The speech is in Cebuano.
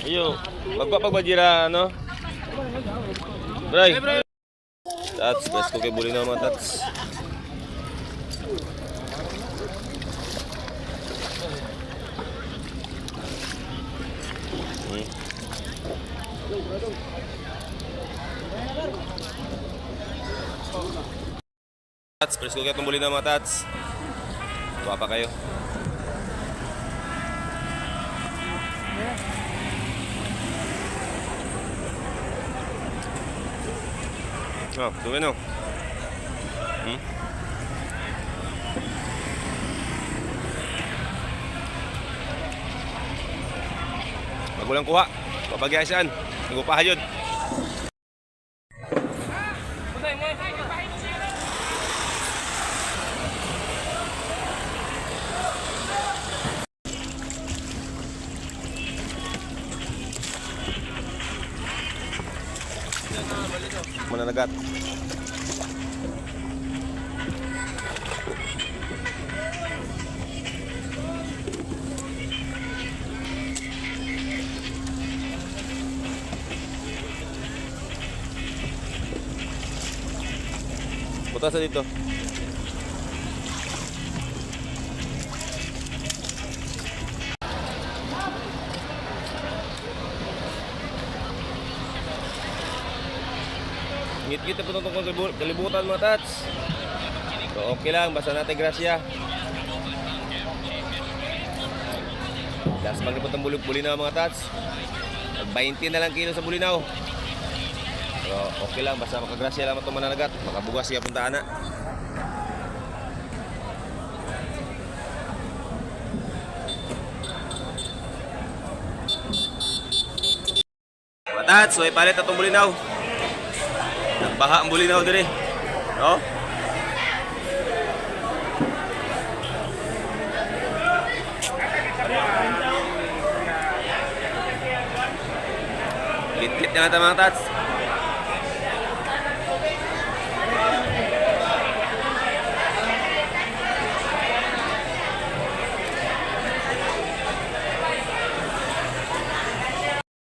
Ayo, magpapagbajira ano? Bray. Tats, best ko kay Bulinaw mga tats. Tats, presko kay itong Bulinaw mga tats. Tuwa pa kayo. Oh, tuwa no. Magulang kuha. Papagyasaan. Nagupahan yun. Mananagat. Butas sa dito. Ngit-ngit na po itong kalibutan mga tats. So okay lang, basta natin grasya. Last maglipot ang bulinaw mga tats. Mag 20 na lang kilo sa bulinaw. So okay lang, basta makagrasya lang itong mananagat. Makabugas siya punta na. Mga tats, so ipalit atong bulinaw. Nagbaha ang bulinaw dire. No? Git-git na natin mga tats.